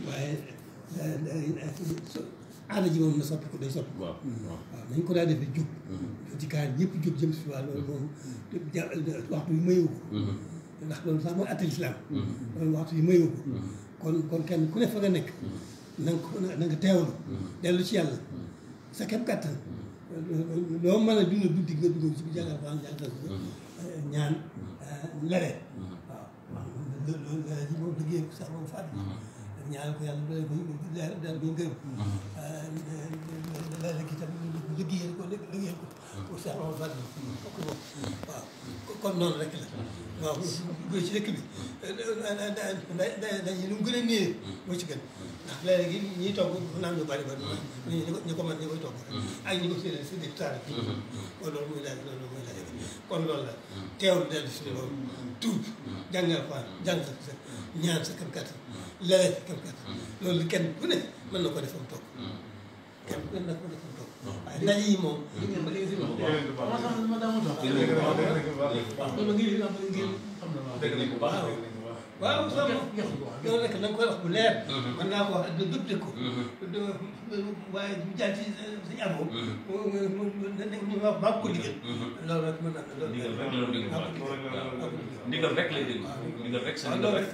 waaye aada ji moom na soppi ko day soppi ko. waaw nañ ko daa defee jóg. ci kaar ñëpp jóg jëm si waaw loolu moom waxtu yu mayewu ko. ndax loolu sax mooy atte lislaam. loolu waxtu yu mayewu ko. kon kenn ku ne fa nga nekk. na nga teewlu. dellu ci yàlla. sa kem kàttan. loo mën a dund guddi nga dugg ci jàngal ko jàngal ko ñaan lere. waaw loolu lere ji moom liggéey ko sax moom fàtte. ñaan ko yàlla doole ko daal bi ngërëm. lere gi tam liggéeyal ko pour sax moom fàtte bokk moom waaw kon noonu rek la. waaw bu ci dëkk bi dañu lu mu gën a néew moo ci gën ndax léegi ñiy togg naan ñu bari ñu ko mën ñu koy togg ak ñi ko séddale si biir taal bi kon loolu muy laaj kon loolu la teewlu dellu si loolu tuub jàngal ko jàng sa ñaan sa kam kattan lelee sa kam kattan loolu kenn ku ne mën na ko defam toog kenn ku ne nag mën na ko toog waaye ndaje yi moom waaw sama yow nag na nga koy wax bu leer. mën naa ko wax ak dëgg ko. waaye bu jaar ci suñu amoo. mu maa ko digal. loolu rek mën naa loolu. ndigal rek lay déglu. ndigal rek sa ndigal rek.